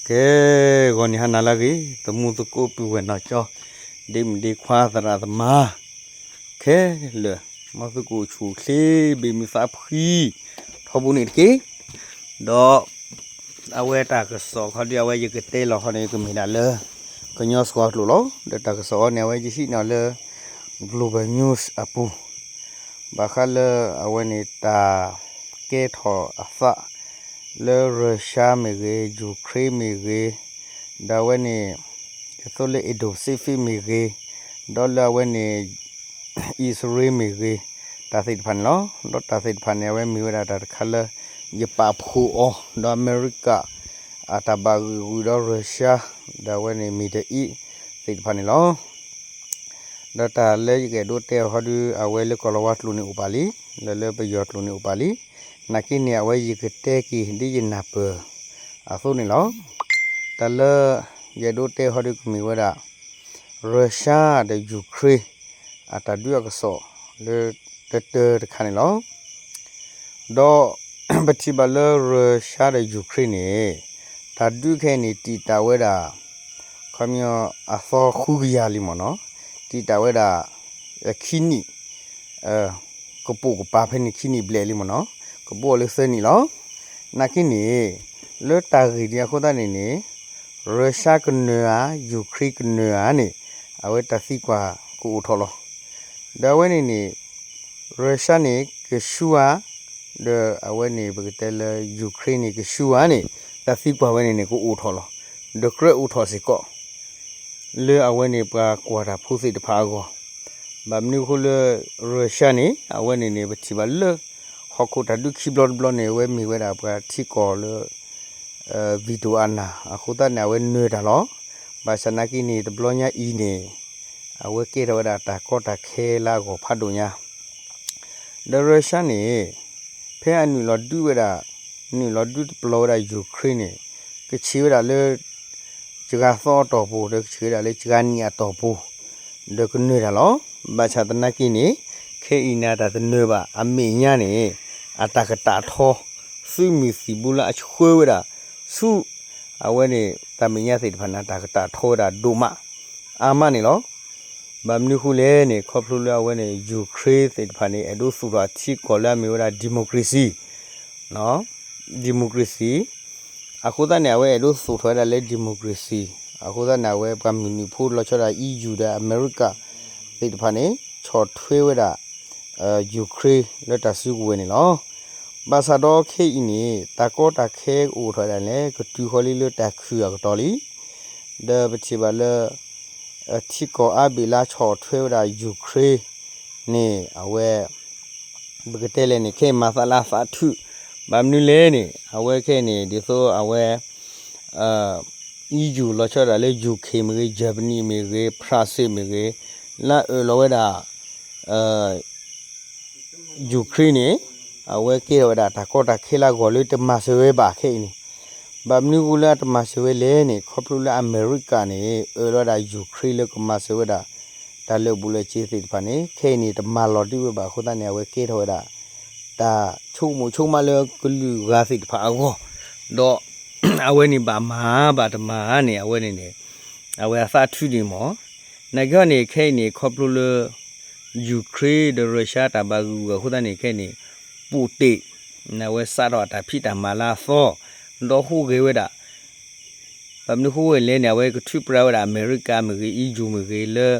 ကဲ, ဂီၤနံၤဟါနၤလၢအဂ့ၤ, သမူသကိးပုၢ်ဝဲၢ်နီၢ်ကၠီ, ဒ့မုၣ်ဒ့ခွါသရၣ်သမါ, ခဲလၢာ်, မ်သုကအိၣ်ဆူၣ်အိၣ်ချ့ ဘ့ၣ်မုာ်သးဖှံ ထီဘိန့ၣ်တက့ၢ်. ဒီး အဝဲတၢ်ကစီၣ်ခီဒု အဝဲယကတဲလီၤခီန့ၣ် ကမ့ၢ်ဒၣ်လၢ ကညီစှီၤကျိာ်လီၤ. ဒီးတၢ်ကစီၣ်အံၤန့ၣ် အဝဲယဟံးန့ၢ်အီၤလၢ Global News အပူၤ, ဘၣ်ဃးလၢအဝဲန့ၣ်တၢ်ကဲထီၣ်အသး လၢရၢၡါမ့ၢ်ဂ့ၤ, ယူၤခရ့ၣ်မ့ၢ်ဂ့ၤ, ဒီးအဝဲန့ၣ် ဒ်သိးလၢ Indo-Pacific မ့ၢ်ဂ့ၤ, ဒီးလၢအဝဲန့ၣ် အံၣ်စရ့လးမ့ၢ်ဂ့ၤ, တၢ်သ့ၣ်တဖၣ်န့ၣ်လီၤ. ဒီးတၢ်သ့ၣ်တဖၣ်န့ၣ် အဝဲမ့ၢ်ဝဲဒၣ်တၢ်တခါလၢ ယပာ်ဖှိၣ်အီၤ ဒီးအမဲရကၤ အတၢ်ဘၣ်ဂံာ်ဂူာ်ဒီးရၢၡါ ဒီးအဝဲန့ၣ် Middle East သ့ၣ်တဖၣ်န့ၣ်လီၤ. ဒီးတၢ်လၢယကအဲၣ်ဒိးတဲအီၤခီဒု အဝဲလၢကီၢ်လီၤဝါကျိာ်န့ၣ်အိၣ်ပာ်လံ, လၢလၢပယီၤကျိာ်န့ၣ်အိၣ်ပာ်လံ, နာ်က့န့ၣ် အဝဲယကတဲက့ၤဒ်ယနၢ်ပၢၢ်အသိးန့ၣ်လီၤ. တၢ်လၢယအဲၣ်ဒိးတဲအီၤခီဒုကမ့ၢ်ဝဲဒၣ် ရၢၡါဒီးယူၤခရ့ၣ် အတၢ်ဒုးအကစီၣ်လၢတၢတၢတခါန့ၣ်လီၤ. ဒီးပထံၣ်ဘၣ်လၢရၢၡါဒီးယူၤခရ့ၣ်န့ၣ် တၢ်ဒုးခဲအံၤန့ၣ် တံာ်တာ်ဝဲဒၣ် ခီပညီအသီဃုကယၤလံမ့ၢ်နီၤ, တံာ်တာ်ဝဲဒၣ် ခံနံၣ် ကပိာ်ကပၤဖဲန့ၣ်ခံနံၣ်ဘျဲၣ်လံမ့ၢ်နီၤ, ကဘိအီၤလၢသၢနံၣ်လီၤ. နာ်က့န့ၣ် လၢတၢ်ဂ့ၢ်ဒ်အဃိသတးန့ၣ်န့ၣ် ရၢၡါကနၢၤဧါ ယူၤခရ့ၣ်ကနၢၤဧါန့ၣ် အဝဲတၢ်သံကွၢ်ကအိၣ်ထီၣ်လီၤ. ဒီးအဝဲန့ၣ်န့ၣ် ရၢၡါန့ၣ်ကဆူဧါ, ဒီးအဝဲန့ၣ်ပကတဲလၢယူၤခရ့ၣ်န့ၣ်ကဆူဧါန့ၣ် တၢ်သံကွၢ်ဝဲန့ၣ်န့ၣ် ကအိၣ်ထီၣ်လီၤ. ဒီးကြၢးအိၣ်ထီၣ်စ့ၢ်ကီး လၢအဝဲန့ၣ်ပှၤကွၢ်တၢ်ဖိသ့ၣ်တဖၣ်အဂီၢ်, ဘၣ်မနုၤအဃိလၢ ရၢၡါန့ၣ် အဝဲန့ၣ်န့ၣ် ပထံၣ်ဘၣ်လၢ ဟီၣ်ခိၣ်တၢ်ဒုးခံဘျီတဘျီန့ၣ် အဝဲမ့ၢ်ဝဲဒၣ်ပှၤထံကီၢ်လၢ veto အာဏာ အဃိသတးန့ၣ် အဝဲနၢၤတၢ်လီၤ. ဘၣ်ဆၣ်နာ်က့န့ၣ် တဘျီညါအံၤန့ၣ် အဝဲကဲထီၣ်ဝဲဒၣ်တၢ်ကီတၢ်ခဲလၢအဂီၢ်ဖးဒိၣ်ညါ ဒီးရၢၡါန့ၣ် ဖဲအနုာ်လီၤဒုးဝဲဒၣ် နုာ်လီၤဒုးတပျီၤဝဲဒၣ်ယူၤခရ့ၣ်န့ၣ် ကဆံးဝဲဒၣ်လၢ စှၤသီအတီၢ်ပူၤ ဒီးကဆံးဝဲဒၣ်လၢစှၤနံၣ်အတီၢ်ပူၤ ဒီးကနၢၤတၢ်လီၤ. ဘၣ်ဆၣ်သနာ်က့န့ၣ် ခဲအံၤန့ၣ် အတၢ်တနၢၤဘၣ် အမဲာ်ညါန့ၣ် အတၢ်ကတာ်ထီ သုးမုၢ်သံၣ်ဘိလၢအဆှၢဝဲဒၣ် ဆူ အဝဲန့ၣ် တၢ်မဲာ်ညါသ့ၣ်တဖၣ်န့ၣ် အတၢ်ကတာ်ထီဝဲဒၣ်ဒိၣ်မး အါမးန့ၣ်လီၤ. ဘၣ်မနုၤအဃိလဲၣ်န့ၣ် ခီဖျိလၢအဝဲန့ၣ် ယူၤခရ့ၣ်သ့ၣ်တဖၣ်န့ၣ် အဲၣ်ဒိးသူၣ်ထီၣ်အထံကီၢ်လၢအမ့ၢ်ဝဲဒၣ် democracy democracy အဃိသတးန့ၣ် အဝဲအဲၣ်ဒိးသူၣ်ထီၣ်ဝဲဒၣ်လၢ democracy အဃိသတးန့ၣ် အဝဲပှၤမုၢ်နုာ်ဖိလီၤဆီဒၣ် E U ဒီးအမဲရကၤသ့ၣ်တဖၣ်န့ၣ် ဆီၣ်ထွဲဝဲဒၣ် ယူၤခရ့ၣ်လၢတၢ်စုကဝဲၤန့ၣ်လီၤ. ဘၣ်ဆၣ်ဒီးခဲအံၤန့ၣ် တၢ်ကီတၢ်ခဲကအိၣ်ထီၣ်ဝဲဒၣ်လဲၣ် ကတုၤဃီၤလံလၢတၢ်ခုၣ်အကတီၢ်လံ. ဒီးပထံၣ်ဘၣ်လၢ ထံကီၢ်အါဘ့ၣ်လၢဆီၣ်ထွဲဝဲဒၣ်ယူၤခရ့ၣ်န့ၣ် အဝဲ ပကတဲလဲၣ်န့ၣ် ခဲအံၤမၤသးလၢအသးထုး ဘၣ်မနုၤလဲၣ်န့ၣ် အဝဲခဲအံၤန့ၣ် ဒ်သိးအဝဲ E U လီၤဆီဒၣ်တၢ်လၢ U K မ့ၢ်ဂ့ၤ Germany မ့ၢ်ဂ့ၤ France မ့ၢ်ဂ့ၤ လၢအအၢၣ်လီၤဝဲဒၣ် ယူၤခရ့ၣ်န့ၣ် အဝဲကဲထီၣ်ဝဲဒၣ်တၢ်ကီတၢ်ခဲလၢအဂီၢ်လၢတမၤစၢၤဝဲဘၣ်ခဲအံၤန့ၣ်, ဘၣ်မနုၤအဃိလၢအတမၤစၢၤဝဲလဲၣ်န့ၣ် ခီဖျိလၢအမဲရကၤန့ၣ် အၢၣ်လီၤဝဲဒၣ်ယူၤခရ့ၣ်လၢကမၤစၢၤဝဲဒၣ် တၢ်လၢာ်ဘူၣ်လၢာ်စ့ၤသ့ၣ်တဖၣ်န့ၣ် ခဲအံၤန့ၣ် တမၤလီၤဒံးဝဲဘၣ်အဃိသတးန့ၣ် အဝဲကဲထီၣ်ဝဲဒၣ် တၢ်ဆိကမိၣ်ဆိကမးလၢကလုာ်ဂၤသ့ၣ်တဖၣ်အဂီၢ်, ဒီး အဝဲန့ၣ်ဘၣ်မၤဘၣ်တမၤန့ၣ် အဝဲန့ၣ်န့ၣ် အဝဲအသးထုးန့ၣ်မ့ၢ် နာ်က့ဟီန့ၣ် ခဲအံၤန့ၣ် ခီဖျိလၢ ယူၤခရ့ၣ်ဒီးရၢၡါတၢ်ဘၣ်ဂုာ်ဂၤအဃိသတးန့ၣ် ခဲအံၤန့ၣ် ပူၣ်တ့ၣ် အဝဲစးထီၣ်အတၢ်ဖံးတၢ်မၤလၢအသီ ဒီးဟူးဂဲၤဝဲဒၣ် ဘၣ်မနုၤဟူးဂဲၤလဲၣ်န့ၣ် အဝဲကထုးပြးဝဲဒၣ်အမဲရကၤမ့ၢ်ဂ့ၤ E U မ့ၢ်ဂ့ၤလၢ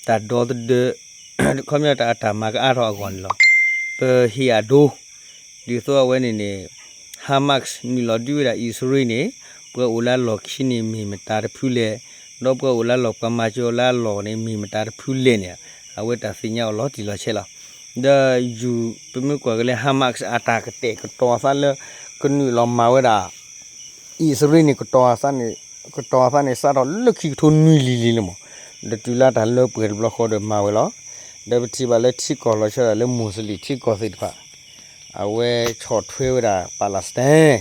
တၢ်ဒီသဒၢ ခီပညီတၢ်အတၢ်မၤကအါထီၣ်အဂီၢ်န့ၣ်လီၤ. ပဟ့ၣ်အဒိ ဒ်သိးအဝဲန့ၣ်န့ၣ် Hamas နုာ်လီၤဒုးဝဲဒၣ်အံၣ်စရ့လးန့ၣ် ပှၤအိၣ်လၢအလီၢ်ခံန့ၣ်မ့ၢ်မတၤတဖုလဲၣ်, ဒီးပှၤအိၣ်လၢအလီၢ်ပှၤမၤစၢၤအီၤလၢအလီၢ်န့ၣ် မ့ၢ်မတၤတဖုလဲၣ်န့ၣ် အဝဲတၢ်သ့ၣ်ညါအီၤလီၤတံၢ်လီၤဆဲးလီၤ. ဒီးယူၤ ပမ့ၢ်ကွၢ်က့ၤလၢ Hamas အတၢ်ကတဲာ်ကတီၤအသးလၢ ကနုာ်လီၤမၤဝဲဒၣ် အံၣ်စရ့လးန့ၣ် ကတီၤအသးန့ၣ် ကတီၤအသးန့ၣ် စးထီၣ်လၢခံကထိနွံလံၤလံၤလံမး, ဒီးတုၤလၢတၢ်လၢပှဲၤတဘျီဃီဒီးမၤဝဲလီၤ. ဒီးပထံၣ်ဘၣ်လၢထံကီၢ်လီၤဆီဒၣ်လၢ Muslim ထံကီၢ်သ့ၣ်တဖၣ် အဝဲဆီၣ်ထွဲဝဲဒၣ် Palestine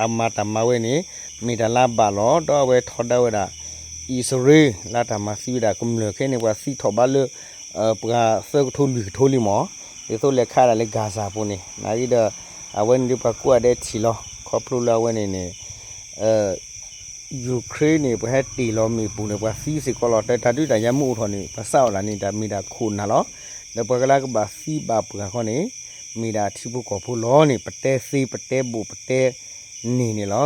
အမၤတၢ်မၤဝဲန့ၣ် မ့ၢ်တၢ်လၢအဘၣ်လီၤ. ဒီးအဝဲထီဒါဝဲဒၣ် အံၣ်စရ့လး လၢတၢ်မၤသံဝဲဒၣ်ကမျၢၢ်ခဲအံၤန့ၣ် ပှၤသံထီၣ်ဘးလၢ ပှၤသၢကထိလွံၢ်ကထိလံမး, ဒ်သိးလဲၤခးဒၣ်လၢ Gaza ပူၤန့ၣ် နာ်က့ဒီး အဝဲန့ၣ်ဒ်ပှၤကိးဂၤဒဲးထံၣ်လီၤ. ခီဖျိလၢအဝဲန့ၣ်န့ၣ် ယူၤခရ့ၣ်န့ၣ် ပှၤဟဲတ့ၢ်လီၤမ့ၣ်ပိၢ်န့ၣ် ပှၤသံစ့ၢ်ကီးလီၤ. တၢ်ဒုးတၢ်ယၤမ့ၢ်အိၣ်ထီၣ်န့ၣ် ပှၤစးအီၣ်တၢ်န့ၣ် တၢ်မ့ၢ်ဒၣ်ခိၣ်နၢ်လီၤ. ဒီးပှၤကလၢကဘၣ်သံဘၣ်ပှၤဃီန့ၣ် မ့ၢ်ဒၣ်ထံဖိကီၢ်ဖိလီၤန့ၣ် ပတဲသ့ပတဲဘိၣ်ပတဲန့ၢ်န့ၣ်လီၤ.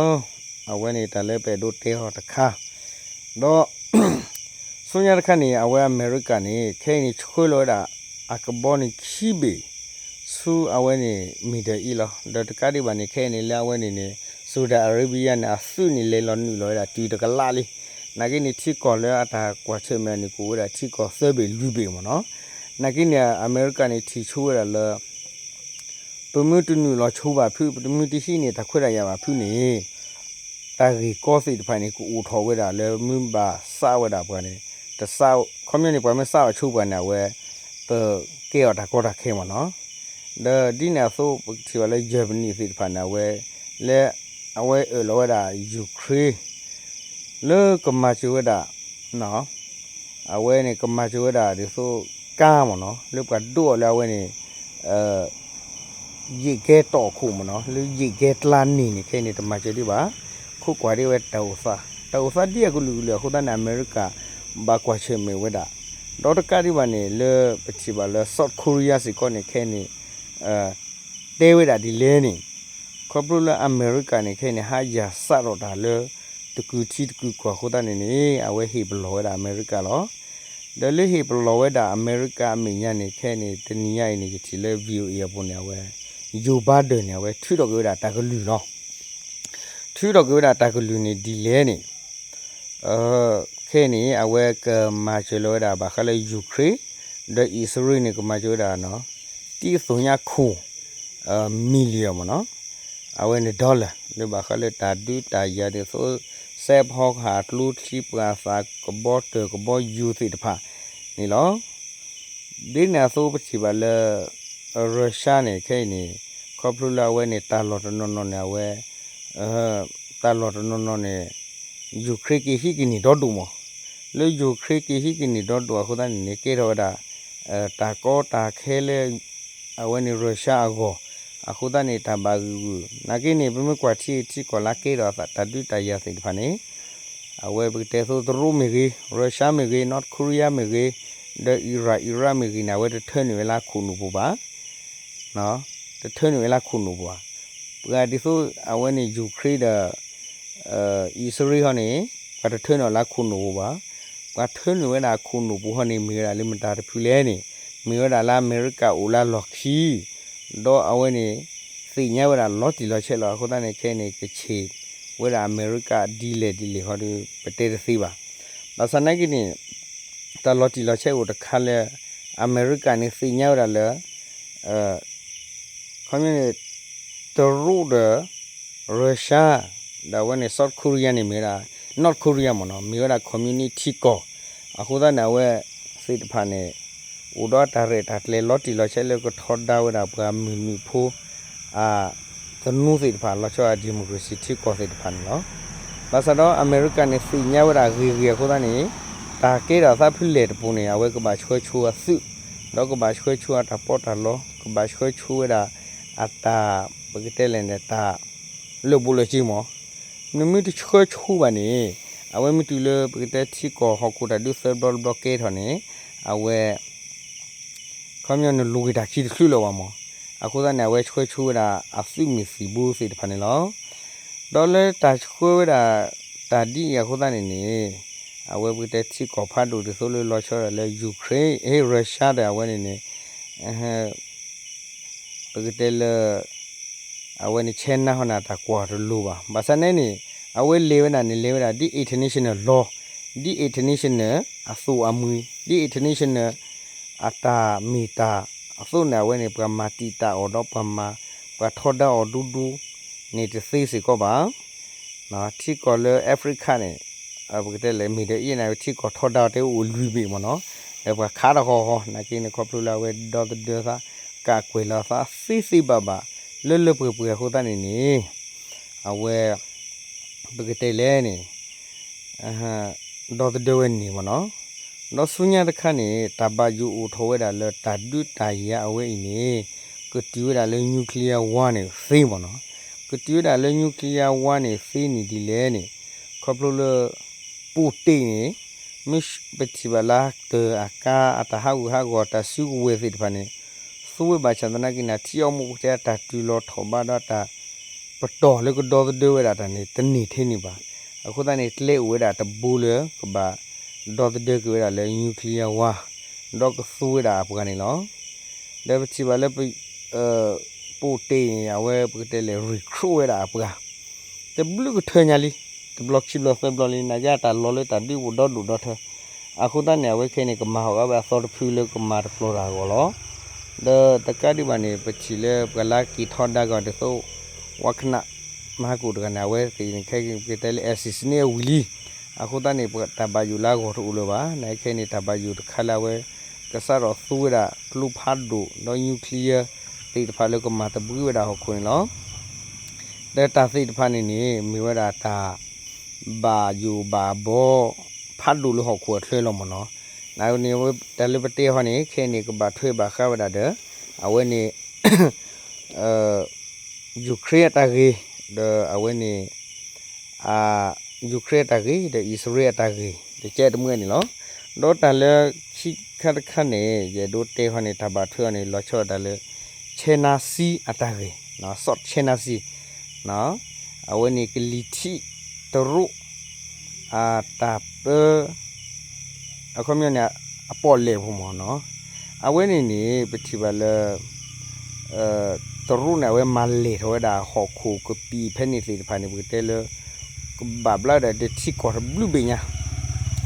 အဝဲန့ၣ်တၢ်လၢပအဲၣ်ဒိးတဲအီၤတခါ ဒီး ဆူညါတခါန့ၣ် အဝဲအမဲရကၤန့ၣ် ခဲအံၤန့ၣ်ဆှၢလီၤဝဲဒၣ် အကဘီန့ၣ်ခံဘ့ၣ် ဆူအဝဲန့ၣ် Middle East လီၤ. ဒီးတကးဒံးဘၣ်န့ၣ် ခဲအံၤန့ၣ် လၢအဝဲန့ၣ်န့ၣ် Saudi Arabia န့ၣ် အသုးန့ၣ် လဲၤလီၤနုာ်လီၤဝဲဒၣ်တုၤတကလးလံ. နာ်က့န့ၣ် ထံကီၢ်လၢအတၢ်ကွၢ်ဆၢၣ်မဲာ်န့ၣ် ကအိၣ်ဝဲဒၣ်ထံကီၢ်သၢဘ့ၣ်လွံၢ်ဘ့ၣ်မ့ၢ်နီၤ. နာ်က့န့ၣ် အမဲရကၤန့ၣ် ထံၣ်ဆိဝဲဒၣ်လၢ ပမ့ၢ်တနုာ်လီၤဆိဘၣ်ဖုး ပမ့ၢ်တဟံးန့ၢ်တၢ်ခွဲးတၢ်ယာ်ဘၣ်ဖုးန့ၣ် တၢ်ဂ့ၢ်ကီသ့ၣ်တဖၣ်န့ၣ် ကအိၣ်ထီၣ်ဝဲဒၣ်လၢမ့ၢ်ဘၣ်စးဝဲဒၣ်ပှၤန့ၣ် တစး ခီပညီန့ၣ် ပှၤမ့ၢ်စးအီၤဆိပှၤန့ၣ် အဝဲ ပကဲအီၤတၢ်ကီတၢ်ခဲမ့ၢ်နီၤ. ဒီးဒ်န့ၣ်အသိး ပကထံၣ်ဘၣ်လၢ Germany သ့ၣ်တဖၣ်န့ၣ် အဝဲ လၢ အဝဲအၢၣ်လီၤဝဲဒၣ် Ukraine လၢကမၤစၢၤဝဲဒၣ် အဝဲန့ၣ် ကမၤစၢၤဝဲဒၣ်ဒ်သိးကါမ့ၢ်နီၤ လၢပှၤဒိးအီၤလၢအဝဲန့ၣ် ယ့ၣ်ကဲတီၢ်ခိၣ်မ့ၢ်နီၤ လၢယ့ၣ်ကဲကျါန့ၣ်န့ၣ် ခဲအံၤန့ၣ် တမၤစၢၤဒံးဘၣ်. ခိးကွၢ်ဒံးဝဲတၢ်အိၣ်သး တၢ်အိၣ်သးဒ်အကလုာ်ကလုာ်အဃိသတးန့ၣ် အမဲရကၤ ဘၣ်ကွၢ်ဆၢၣ်မဲာ်ဝဲဒၣ် ဒီးတကးဒံးဘၣ်န့ၣ် လၢပထံၣ်ဘၣ်လၢ South Korea စ့ၢ်ကီးန့ၣ် ခဲအံၤန့ၣ် တဲဝဲဒၣ်ဒ်လဲၣ်န့ၣ် ခီဖျိလၢအမဲရကၤန့ၣ် ခဲအံၤန့ၣ် ဟးယၤစးထီၣ်တၢ်လၢ တကုာ်ထံတကုာ်ကီၢ်အဃိသတးန့ၣ်န့ၣ် အဝဲဟ့ၣ်ပလီၢ်ဝဲဒၣ်အမဲရကၤလီၤ. ဒီးလၢဟ့ၣ်ပလီၢ်ဝဲဒၣ်အမဲရကၤအမဲာ်ညါန့ၣ် ခဲအံၤန့ၣ် တနံၤညါအံၤန့ၣ် ယထံၣ်လၢ VOA အပူၤန့ၣ် အဝဲ Joe Biden န့ၣ် အဝဲထုးထီၣ်က့ၤဝဲဒၣ်တၢ်ကလုၢ်လီၤ. ထုးထီၣ်က့ၤဝဲဒၣ်တၢ်ကလုၢ်န့ၣ်ဒ်လဲၣ်န့ၣ် ခဲအံၤန့ၣ် အဝဲကမၤစၢၤလီၤဝဲဒၣ်ဘၣ်ဃးလၢ Ukraine ဒီးအံၣ်စရ့လးန့ၣ် ကမၤစၢၤဝဲဒၣ် တံၢ်အသိညါခိၣ် million မ့ၢ်နီၤ အဝဲန့ၣ် dollar လၢဘၣ်ဃးလၢတၢ်ဒုးတၢ်ယၤဒ်သိး စဲးဖီကဟၣ်ကျိချံပှၤသးကဘီတၢၢ်ကဘီယူၤသ့ၣ်တဖၣ်န့ၣ်လီၤ. ဒ်န့ၣ်အသိးပထံၣ်ဘၣ်လၢ Russia န့ၣ် ခဲအံၤန့ၣ် ခီဖျိလၢအဝဲန့ၣ် တၢ်လီၢ်တနီၤနီၤန့ၣ် အဝဲ တၢ်လီၢ်တနီၤနီၤန့ၣ် Ukraine က့ၤဟံးကန့ၢ်ဒီဒိၣ်မး, လၢ Ukraine က့ၤဟံးကန့ၢ်ဒီဒိၣ်အဃိသတးန့ၣ်န့ၣ် ကဲထီၣ်ဝဲဒၣ် တၢ်ကီတၢ်ခဲလၢ အဝဲန့ၣ် Russia အဂီၢ်, အဃိသတးန့ၣ် တၢ်ဘၣ်ဂုာ်ဂုာ် နာ်က့န့ၣ် ပမ့ၢ်ကွၢ်ထံထံကီၢ်လၢကဲထီၣ်အသး တၢ်ဒုးတၢ်ယၤသ့ၣ်တဖၣ်န့ၣ် အဝဲပကတဲသိးတရူးမ့ၢ်ဂ့ၤ, Russia မ့ၢ်ဂ့ၤ, North Korea မ့ၢ်ဂ့ၤ, ဒီး Iran, Iran မ့ၢ်ဂ့ၤန့ၣ် အဝဲတထၢနုာ်ဝဲလၢခိၣ်နူာ်ပူၤဘၣ် တထၢနုာ်ဝဲလၢခိၣ်နူာ်ပူၤဘၣ်. ပှၤဒ်သိးအဝဲန့ၣ် Ukraine ဒီး အံၣ်စရ့လးဟီန့ၣ် ပှၤတထၢနုာ်လၢခိၣ်နူာ်ပူၤဘၣ်. ပှၤထၢနုာ်ဝဲဒၣ်ခိၣ်နူာ်ပူၤဟီန့ၣ် မ့ၢ်ဝဲဒၣ်လၢမတၤတဖုလဲၣ်န့ၣ် မ့ၢ်ဝဲဒၣ်လၢအမဲရကၤအိၣ်လၢလီၢ်ခံ ဒီးအဝဲန့ၣ် သ့ၣ်ညါဝဲဒၣ်လီၤတံၢ်လီၤဆဲးလီၤ. အဃိသတးန့ၣ် ခဲအံၤန့ၣ် ကဆံးဝဲဒၣ်အမဲရကၤဒ်လဲၣ်ဒ်လဲၣ်ဟီဒီး ပတဲတသ့ဘၣ်. ဘၣ်ဆၣ်နာ်က့န့ၣ် တၢ်လီၤတံၢ်လီၤဆဲးအိၣ်တခါလၢ အမဲရကၤန့ၣ်သ့ၣ်ညါဝဲဒၣ်လၢ ခီပညီန့ၣ် တရူးဒီး Russia ဒီးအဝဲန့ၣ် South Korea န့ၣ်မ့ၢ်ဝဲဒၣ် North Korea မ့ၢ်နီၤ မ့ၢ်ဝဲဒၣ် communist ထံကီၢ်. အဃိသတးန့ၣ် အဝဲသ့ၣ်တဖၣ်န့ၣ် အိၣ်ဒီးတၢ်ရဲၣ်တၢ်ကျဲၤလီၤတံၢ်လီၤဆဲးလၢကထီဒါဝဲဒၣ်ပှၤမုၢ်နုာ်ဖိ အသနူသ့ၣ်တဖၣ် လီၤဆီအ democracy ထံကီၢ်သ့ၣ်တဖၣ်န့ၣ်လီၤ. ဘၣ်ဆၣ်ဒီးအမဲရကၤန့ၣ် သ့ၣ်ညါဝဲဒၣ်ဂ့ၤဂ့ၤအဃိသတးန့ၣ် တၢ်ကဲထီၣ်အသးဖုလဲၣ်တပူၤန့ၣ် အဝဲကဘၣ်ဆှၢဆိအသုး ဒီးကဘၣ်ဆှၢဆိအတၢ်ပီးတၢ်လီ ကဘၣ်ဆှၢဆိဝဲဒၣ် အတၢ် ပကတဲလဲၣ်န့ၣ် တၢ်လၢာ်ဘူးလၢာ်စ့မး နမ့ၢ်တဆှၢဆိဘၣ်န့ၣ် အဝဲမ့ၢ်တုၤလၢပကတဲထံကီၢ်ဟီၣ်ခိၣ်တၢ်ဒုးသၢဘျီတဘျီကဲထီၣ်န့ၣ် အဝဲ ခီပညီနလူၤက့ၤတၢ်ခံတချုးလၢၤဘၣ်မး. အဃိသတးန့ၣ် အဝဲဆှၢဆိဝဲဒၣ်အသုးမုၢ်သံၣ်ဘိသ့ၣ်တဖၣ်န့ၣ်လီၤ. ဒီးလၢတၢ်ဆှၢဝဲဒၣ် တၢ်ဒ်အံၤအဃိသတးန့ၣ်န့ၣ် အဝဲပကတဲထံကီၢ်ဖးဒိၣ်ဒ်သိးလၢလီၤဆီဒၣ်လၢ Ukraine အ့ Russia ဒီးအဝဲန့ၣ်န့ၣ် ပကတဲလၢ အဝဲန့ၣ် China ဟီန့ၣ် တၢ်ကွၢ်တလိၤဘၣ်. ဘၣ်ဆၣ်န့ၣ်န့ၣ် အဝဲလဲၤဝဲဒၣ်န့ၣ် လဲၤဝဲဒၣ်ဒ် international law ဒ် international အသိၣ်အမှံၤ ဒ် international အတၢ်မ့ၢ်တၢ်အသိးန့ၣ် အဝဲန့ၣ် ပှၤမၤတံာ်တာ်အီၤဒီးပှၤမၤ ပှၤထီဒါအီၤဒူဒူန့ၣ်တသ့စ့ၢ်ကီးဘၣ်. ထံကီၢ်လၢ Africa န့ၣ် ပကတဲလဲၣ် Middle East န့ၣ် ထံကီၢ်ထီဒါအီၤတဲအိၣ်လွံၢ်ဘ့ၣ်မ့ၢ်နီၤ ဒီးပှၤခးတၢ်ဃီဃီ နာ်က့န့ၣ် ခီဖျိလၢအဝဲဒီသဒၢသး ကးကွဲးလီၤသးသ့သ့ဘၣ်ဘၣ် လၢလၢပှဲၤပှဲၤအဃိသတးန့ၣ်န့ၣ် အဝဲ ပကတဲလဲၣ်န့ၣ် ဒီသဒၢဝဲန့ၣ်မ့ၢ်နီၤ. ဒီးဆူညါတခါန့ၣ် တၢ်ဘၣ်ယိၣ်အိၣ်ထီၣ်ဝဲဒၣ်လၢတၢ်ဒုးတၢ်ယၤအဝဲအံၤန့ၣ် ကတုၤဝဲဒၣ်လၢ nuclear war န့ၣ်သ့မ့ၢ်နီၤ. ကတုၤဝဲဒၣ်လၢ nuclear war န့ၣ်သ့န့ၣ်ဒ်လဲၣ်န့ၣ် ခီ ခီဖျိလၢ ပူၣ်တ့ၣ်န့ၣ် မ့ၢ်ပထံၣ်ဘၣ်လၢတၢ်အကါ အတၢ်ဟးဂူာ်ဟးဂီၤ တၢ်စုကဝဲၤသ့ၣ်တဖၣ်န့ၣ် သူဝဲဘၣ်ဆၣ်သနာ်က့န့ၣ် ထံအီၣ်မူပူၤထဲအတၢ်တုၤလီၤထီၣ်ဘးဒီးတၢ် ပတီၢ်လၢကဒီသဒၢဝဲဒၣ်တၢ်န့ၣ် တန့ၢ်ထဲန့ၣ်ဘၣ်. အဃိသတးန့ၣ် ကျဲအိၣ်ဝဲဒၣ်တဘိလၢကဘၣ်ဒီသဒၢက့ၤဝဲဒၣ်လၢ nuclear war ဒီးကသူဝဲဒၣ်အပှၤန့ၣ်လီၤ. ဒီးပထံၣ်ဘၣ်လၢ ပူၣ်တ့ၣ်န့ၣ် အဝဲပကတဲလဲၣ် recruit ဝဲဒၣ်အပှၤ တဘျုးကထၢညါလံ, တဘျီခံဘျီသၢဘျီလံ နာ်က့အတၢ်လီၤလၢတၢ်ဒုးအိၣ်ဒီဒူၣ်ဒီထၢ. အဃိသတးန့ၣ် အဝဲခဲအံၤန့ၣ် ကမၤဟးဂီၤဝဲအသီတဖုလၢကမၤတပျီၤတၢ်အဂီၢ်လီၤ. ဒီးတကးဒံးဘၣ်န့ၣ် ပထံၣ်လၢပှၤလၢက့ၤထီဒါကီၢ်ဒ်သိး ဝးခနၣ် မၤဟးကိၣ်တဂၤန့ၣ် အဝဲသ့ၣ်န့ၣ် ခဲကတဲလၢ assassinate အဝံၤလံ. အဃိသတးန့ၣ် ပတၢ်ဘၣ်ယိၣ်လၢအဂီၢ်တအိၣ်လၢၤဘၣ်. နာ်က့ခဲအံၤန့ၣ် တၢ်ဘၣ်ယိၣ်တခါလၢအဝဲ ကစးထီၣ်သူဝဲဒၣ်ကျိဖးဒိၣ် ဒီး nuclear သ့ၣ်တဖၣ်လၢကမၤသဘှံးဝဲဒၣ်ဟီၣ်ခိၣ်န့ၣ်လီၤ. ဒီးတၢ်သ့ၣ်တဖၣ်န့ၣ်န့ၣ် မ့ၢ်ဝဲဒၣ်တၢ်ဘၣ်ယိၣ်ဘၣ်ဘီ ဖးဒိၣ်လၢဟီၣ်ခိၣ်အချၢလီၤမ့ၢ်နီၤ. နာ်က့န့ၣ် တၢ်လၢပတဲဟီန့ၣ် ခဲအံၤန့ၣ် ကဘၣ်ထွဲဘၣ်ဃးဝဲဒၣ်ဒီး အဝဲန့ၣ် Ukraine အတၢ်ဂ့ၢ် ဒီးအဝဲန့ၣ် Ukraine အတၢ်ဂ့ၢ် ဒီးအံၣ်စရ့လးအတၢ်ဂ့ၢ် တကဲတမှဲန့ၣ်လီၤ. ဒီးတၢ်လၢခံခါတခါန့ၣ် ယအဲၣ်ဒိးတဲဟီန့ၣ် တၢ်ဘၣ်ထွဲအီၤန့ၣ် လီၤဆီဒၣ်တၢ်လၢ China Sea အတၢ်ဂ့ၢ် South China Sea အဝဲန့ၣ်ကလံၤထံး တရူး အတၢ်ပၢ အခီပညီန့ၣ် အပီၣ်လဲၣ်ဖိမ့ၢ်နီၤ. အဝဲန့ၣ်န့ၣ် ပထံၣ်ဘၣ်လၢ တရူးန့ၣ် အဝဲမၤလဲၢ်ထီၣ်ဝဲဒၣ်ဟီၣ်ခိၣ်ကပံာ်ဖဲန့ၣ်သ့ၣ်တဖၣ်န့ၣ် ပကတဲလၢ ကဘၣ်ဘျါဝဲဒၣ်ဒီးထံကီၢ်တဘျုးဘ့ၣ်ညါ.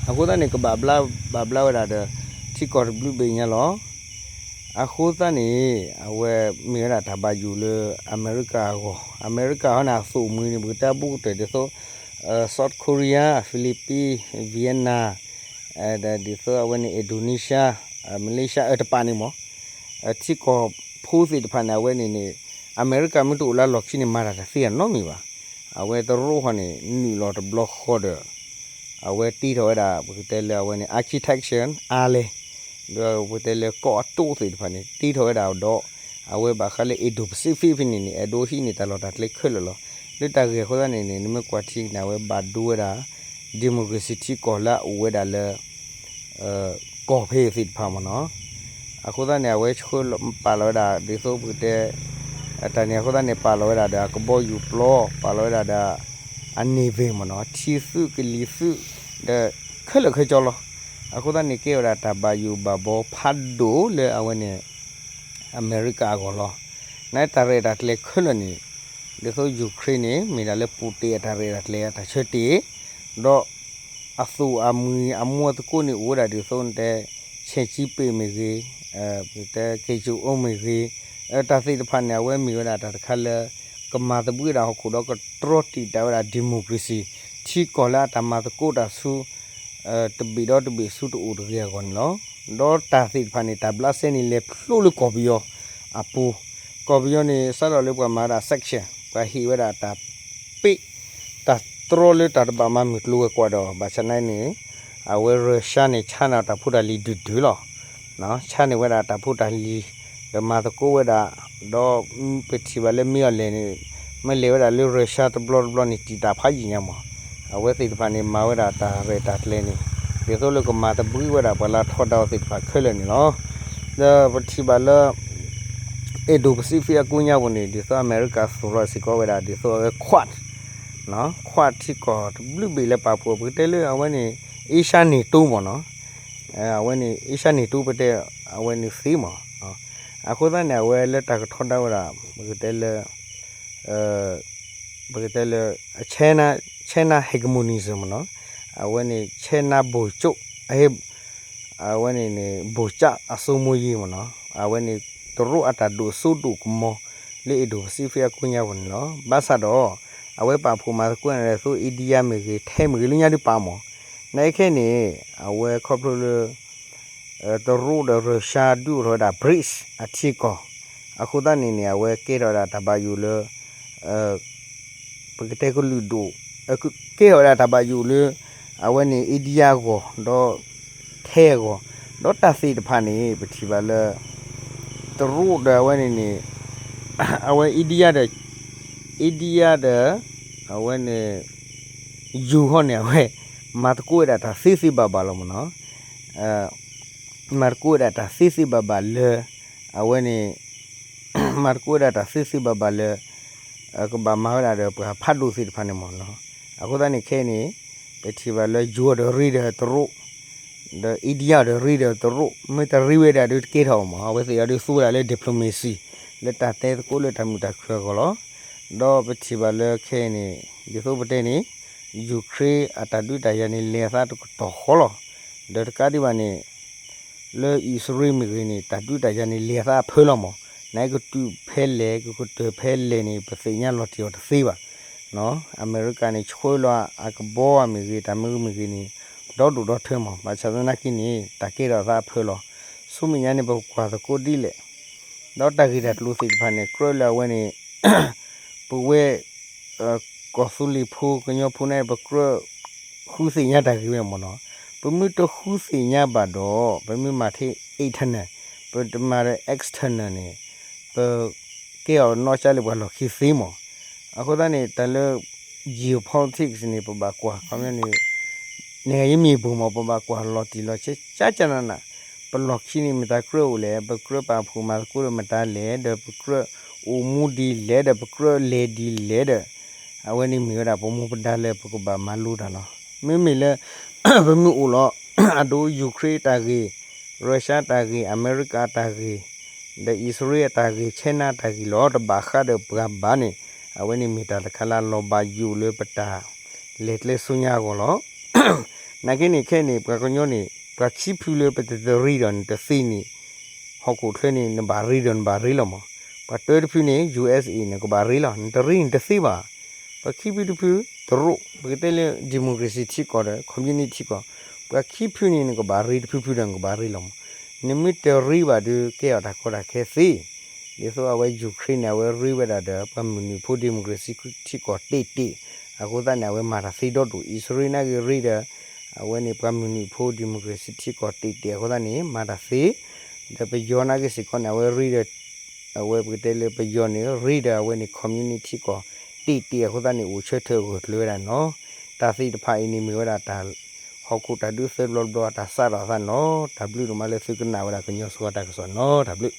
အဃိသတးန့ၣ် ကဘၣ်ဘျါ ဘၣ်ဘျါဝဲဒၣ်ဒီး ထံကီၢ်တဘျုးဘ့ၣ်ညါလီၤ. အဃိသတးန့ၣ် အဝဲမ့ၢ်ဝဲဒၣ်တၢ်ဘၣ်ယိၣ်လၢအမဲရကၤအဂီၢ်, အမဲရကၤဟီန့ၣ် အသိၣ်မှံၤန့ၣ် ပကတဲအဘူးကတၢၢ်ဒ်သိး South Korea, Philippines, Vietnam, ဒ်သိးအဝဲန့ၣ် Indonesia, Malaysia အတပၤန့ၣ်မ့ၢ် ထံကီၢ်ဖိသ့ၣ်တဖၣ်န့ၣ် အဝဲန့ၣ်န့ၣ် အမဲရကၤမ့ၢ်တအိၣ်လၢအလီၢ်ခံန့ၣ် မၤတၢ်တသ့အနီတမံၤဘၣ်. အဝဲတရူးဟီန့ၣ် နုာ်လီၤတဘျီဃီဒီး အဝဲတ့ထီၣ်ဝဲဒၣ် ပကတဲလၢအဝဲန့ၣ် architecture အါလဲၣ်, ဒီးပကတဲလၢကီၢ်အတိသ့ၣ်တဖၣ်န့ၣ် တ့ထီၣ်ဝဲဒၣ်ဒီး အဝဲဘၣ်ဃးလၢ Indo-Pacific ဖဲန့ၣ်န့ၣ် အဲၣ်ဒိးဟံးန့ၢ်တၢ်လီၢ်တၢ်ကျဲခဲလၢာ်လီၤ. လၢတၢ်ဂ့ၢ်အဃိသတးန့ၣ်န့ၣ် နမ့ၢ်ကွၢ်ထံန့ၣ် အဝဲဘၣ်ဒိဝဲဒၣ် democracy ထံကီၢ်လၢအအိၣ်ဝဲဒၣ်လၢ ကီၢ်ဖဲသ့ၣ်တဖၣ်မ့ၢ်နီၤ. အဃိသတးန့ၣ် အဝဲဆှၢလီၤပာ်လီၤဝဲဒၣ် ဒ်သိးပကတဲ တၢ်န့ၣ်အဃိသတးန့ၣ် ပာ်လီၤဝဲဒၣ်ဒီးအကဘီယူၤပျီ ပာ်လီၤဝဲဒၣ်ဒီး အ navy မ့ၢ်နီၤ ထံသုးကလံၤသုး ဒီးခဲလၢာ်ခဲဆ့လီၤ. အဃိသတးန့ၣ် ကဲဝဲဒၣ်တၢ်ဘၣ်ယိၣ်ဘၣ်ဘီဖးဒိၣ်လၢအဝဲန့ၣ် အမဲရကၤအဂီၢ်လီၤ. နာ်တၢ်ရဲၣ်တၢ်ကျဲၤခဲလၢာ်န့ၣ် ဒ်သိး Ukraine န့ၣ် မ့ၢ်ဒၣ်လၢ Putin အတၢ်ရဲၣ်တၢ်ကျဲၤအတၢ်ဆၢတဲာ် ဒီး အသူၣ်အမှံၤအမူအသကိးန့ၣ် အိၣ်ဝဲဒၣ်ဒ်သိးနတဲ Xi Jinping မ့ၢ်ဂ့ၤ, ပကတဲ Kim Jong Un မ့ၢ်ဂ့ၤ, တၢ်သ့ၣ်တဖၣ်န့ၣ် အဝဲမ့ၢ်ဝဲဒၣ်တၢ်တခါလၢ ကမၤသဘှံးဝဲဒၣ်ဟီၣ်ခိၣ်ဒီးကတြီတံာ်တာ်ဝဲဒၣ် democracy ထံကီၢ်လၢအတၢ်မၤသကိးတၢ်ဆူ တဘ့ၣ်ဒီးတဘ့ၣ်ဆူတအိၣ်တဂ့ၤအဂီၢ်န့ၣ်လီၤ. ဒီးတၢ်သ့ၣ်တဖၣ်န့ၣ် တၢ်ဘျးစဲန့ၣ် လဲၤဖျိလၢကီၢ်ပယီၤအပူၤ, ကီၢ်ပယီၤန့ၣ် စးထီၣ်လၢပှၤမၤဝဲဒၣ် sanction ပှၤဟ့ၣ်ဝဲဒၣ်တၢ်ပ့း တၢ်တြီလၢတၢ်တဘၣ်မၤမုၢ်ကျိၤဝဲၤကွာ်ဒီး ဘၣ်ဆၣ်နာ်န့ၣ် အဝဲ Russia န့ၣ် ဆါန့ၢ်တၢ်ဖိတၢ်လံၤဒုၣ်ဒုၣ်လီၤ. ဆါန့ၢ်ဝဲဒၣ်တၢ်ဖိတၢ်လံၤ ဒီးမၤသကိးဝဲဒၣ် ဒီးပထံၣ်ဘၣ်လၢမ့ၢ်အီၤလဲၣ်န့ၣ် မ့ၢ်လဲၤဝဲဒၣ်လၢ Russia တဘျီတဘျီန့ၣ် တံာ်တာ်ဖးယံာ်ညါမး, အဝဲသ့ၣ်တဖၣ်န့ၣ် မၤဝဲဒၣ်တၢ်ရဲၣ်တၢ်ကျဲၤန့ၣ် ဒ်သိးလၢကမၤသဘှံးဝဲဒၣ်ပှၤလၢအထီဒါအီၤသ့ၣ်တဖၣ်ခဲလၢာ်န့ၣ်လီၤ. ဒီးပထံၣ်ဘၣ်လၢ Indo-Pacific အကိးညါပူၤန့ၣ် ဒ်သိးအမဲရကၤသူၣ်ထီၣ်စ့ၢ်ကီးဝဲဒၣ် ဒ်သိးအဝဲ Quad, Quad ထံကီၢ်တဘျုးဘ့ၣ်လၢပာ်ဖှိၣ် ပကတဲလၢအဝဲန့ၣ် Asia NATO မ့ၢ်နီၤ, အဝဲန့ၣ် Asia NATO ပတဲ အဝဲန့ၣ်သ့မး, အဃိသတးန့ၣ် အဝဲလၢတၢ်ကထီဒါဝဲဒၣ် ပကတဲလၢ ပကတဲလၢ China, China hegemonism မ့ၢ်နီၤ, အဝဲန့ၣ် China ဗိုလ်ချုပ် အဟ့ၣ် အဝဲန့ၣ်န့ၣ် ဗိုလ်ချုပ်အစိုးမိုးရေး မ့ၢ်နီၤ, အဝဲန့ၣ် တရူးအတၢ်ဒိၣ်စိဒိၣ်ကမီၤလၢ Indo-Pacific အကိးညါပူၤန့ၣ်လီၤ. ဘၣ်ဆၣ်ဒီး အဝဲပာ်ဖှိၣ်မၤသကိးန့ၣ် ဒ်သိး India မ့ၢ်ဂ့ၤ ထဲမ့ၢ်ဂ့ၤ လၢညါဒုးပာ်မး, နာ်က့ခဲအံၤန့ၣ် အဝဲခီဖျိလၢ တရူးဒီး Russia ဒုးအိၣ်ထီၣ်ဝဲဒၣ် BRICS အထံကီၢ်, အဃိသတးန့ၣ်န့ၣ် အဝဲကဲထီၣ်ဝဲဒၣ်တၢ်ဘၣ်ယိၣ်လၢ ပကတဲကလုာ်ဒိၣ်, ကဲထီၣ်ဝဲဒၣ်တၢ်ဘၣ်ယိၣ်လၢ အဝဲန့ၣ် India အဂီၢ် ဒီး ထဲအဂီၢ်, ဒီးတၢ်သ့ၣ်တဖၣ်န့ၣ် ပထံၣ်ဘၣ်လၢ တရူးဒီးအဝဲန့ၣ်န့ၣ် အဝဲ India ဒီး India ဒီး အဝဲန့ၣ် ယူၤဟီၣ်န့ၣ် အဝဲ မၤသကိးဝဲဒၣ်တၢ်သ့သ့ဘၣ်ဘၣ်လီၤမ့ၢ်နီၤ. မၤသကိးဝဲဒၣ်တၢ်သ့သ့ဘၣ်ဘၣ်လၢ အဝဲန့ၣ် မၤသကိးဝဲဒၣ်တၢ်သ့သ့ဘၣ်ဘၣ်လၢ ကဘၣ်မၤဝဲဒၣ်ဒီးပှၤဖးဒိၣ်သ့ၣ်တဖၣ်န့ၣ်မ့ၢ်နီၤ. အဃိသတးန့ၣ်ခဲအံၤန့ၣ် ပထံၣ်ဘၣ်လၢယူၤဒီးရ့ဒီးတရူး ဒီးအ့ဒံယါဒီးရ့ဒီးတရူး မ့ၢ်တရ့ဝဲဒၣ်ဒုးတကဲထီၣ်မ့ၢ် အဝဲသ့ၣ်အံၤဒုးသူဝဲဒၣ်လၢ diplomacy လၢတၢ်တဲသကိးလၢတၢ်မုာ်တၢ်ခုၣ်အဂီၢ်လီၤ. ဒီးပထံၣ်ဘၣ်လၢခဲအံၤန့ၣ် ဒ်သိးပတဲန့ၣ် ယူၤခရ့အတၢ်ဒုးတၢ်ယၤန့ၣ် လဲၤအသးတကတီၢ်ဃီလီၤ. ဒီးတကးဒံးဘၣ်န့ၣ် လၢအံၣ်စရ့လးမ့ၢ်ဂ့ၤန့ၣ် တၢ်ဒုးတၢ်ယၤန့ၣ် လဲၤအသးအဖၢလီၤမး, နကတုၤဖဲလဲၣ် ကကတၢၢ်ဖဲလဲၣ်န့ၣ် ပသ့ၣ်ညါလီၤတံၢ်အီၤတသ့ဘၣ်. အမဲရကၤန့ၣ် ဆှၢလီၤအကဘီမ့ၢ်ဂ့ၤ တၢ်မ့ၢ်ဂ့ၤမ့ၢ်ဂ့ၤန့ၣ် ဒီဒိၣ်ဒီထၢမး, ဘၣ်ဆၣ်သနာ်က့န့ၣ် တၢ်ကဲထီၣ်အသးအဖၢလီၤ. ဆူမဲာ်ညါန့ၣ် ပကကွၢ်သကိးဒ်လဲၣ်, ဒီးတၢ်ဂ့ၢ်တၢ်ကျိၤသ့ၣ်တဖၣ်န့ၣ် ကြၢးလၢအဝဲန့ၣ် ပဝဲ ကီၢ်သူလ့ၤဖိကညီဖိန့ၣ် ပကြၢးဃုသ့ၣ်ညါတၢ်ဂ့ၢ်ဝဲမ့ၢ်နီၤ. ပမ့ၢ်တဃုသ့ၣ်ညါဘၣ်ဒီး ပမ့ၢ်မၤထဲ internal ပတမၤဒီး external န့ၣ် ပကဲအီၤနီၢ်ကစၢ်လၢပှၤလီၢ်ခံသ့မး. အဃိသတးန့ၣ် တၢ်လၢ geopolitics န့ၣ် ပဘၣ်ကွၢ်ခီပညီန့ၣ် နဂၤယမ့ၢ်ပူၤမး ပဘၣ်ကွၢ်လီၤတံၢ်လီၤဆဲးကၠါကၠါနးနး, ပလီၢ်ခံန့ၣ် မတၤကြၢးအိၣ်လဲၣ်, ပကြၢးပာ်ဖှိၣ်မၤသကိးဒီးမတၤလဲၣ်, ဒီးပကြၢးအိၣ်မူဒ်လဲၣ်, ဒီးပကြၢးလဲၤဒ်လဲၣ်ဒီး အဝဲန့ၣ်မ့ၢ်ဝဲဒၣ်ပမိၢ်ပဒါလၢပကဘၣ်မၤလိတၢ်လီၤ. မ့မ့ၢ်လၢ ပမ့ၢ်အိၣ်လီၤ အဒိ ယူၤခရ့အတၢ်ဂ့ၢ်, ရၢၡါတၢ်ဂ့ၢ်, အမဲရကၤတၢ်ဂ့ၢ်, ဒီးအံၣ်စရ့လးအတၢ်ဂ့ၢ်, ဆဲးနါတၢ်ဂ့ၢ်လီၤ တဘၣ်ဃးဒီးပှၤဘၣ်န့ၣ် အဝဲန့ၣ်မ့ၢ်တၢ်တခါလၢအလီၤဘၣ်ယိၣ်လၢပတၢ်လဲၤကျဲဆူညါအဂီၢ်လီၤ. နာ်က့န့ၣ်ခဲအံၤန့ၣ် ပှၤကညီန့ၣ် ပှၤခံဖုလၢပတတရံးဒီးနတသ့န့ၣ် ဟီၣ်ခိၣ်ချၢန့ၣ် နဘၣ်ရ့ဒီးနဘၣ်ရ့လီၤမး. ပှၤတၢတဖုန့ၣ် ယူၤအ့စ့ နကဘၣ်ရ့လီၤ, နတရ့နတသ့ဘၣ်. ပှၤခံဖုတဖု တရူး ပကတဲလၢ democracy ထံကီၢ်ဒီး communist ထံကီၢ်, ပှၤခံဖုန့ၣ် နကဘၣ်ရ့တဖုဖုဒီးနကဘၣ်ရ့လီၤမး. နမ့ၢ်တရ့ဘၣ်ဒီး ကဲအီၤတၢ်ကီတၢ်ခဲသ့. ဒ်သိးအဝဲယူၤခရ့န့ၣ် အဝဲရ့ဝဲဒၣ်ဒီး ပှၤမုၢ်နုာ်ဖိ democracy ထံကီၢ်တ့ၢ်တ့ၢ်, အဃိသတးန့ၣ် အဝဲမၤတၢ်သ့ဒီဒိၣ်, အံၣ်စရ့လးနာ်က့ရ့ဒီး အဝဲန့ၣ်ပှၤမုၢ်နုာ်ဖိ democracy ထံကီၢ်တ့ၢ်တ့ၢ် အဃိသတးန့ၣ် မၤတၢ်သ့, ဒီးပယီၤနာ်က့စ့ၢ်ကီးန့ၣ် အဝဲရ့ဒီး အဝဲပကတဲလၢပယီၤန့ၣ် ရ့ဒီးအဝဲန့ၣ် communist ထံကီၢ်တ့ၢ်တ့ၢ် အဃိသတးန့ၣ် အိၣ်ဆၢထၢၣ်ဂၢၢ်ကျၢၤဝဲဒၣ်နီၤ. တၢ်သ့ၣ်တဖၣ်အံၤန့ၣ်မ့ၢ်ဝဲဒၣ်တၢ် ဟီၣ်ခိၣ်တၢ်ဒုးသၢဘျီတဘျီ တၢ်စးထီၣ်အသးနီၤ. တၢ်ဘျုးဒိၣ်မးလၢသုကနၣ်ဝဲဒၣ်ကညီစှီၤတၢ်ကစီၣ်နီၤ. တၢ်ဘျုး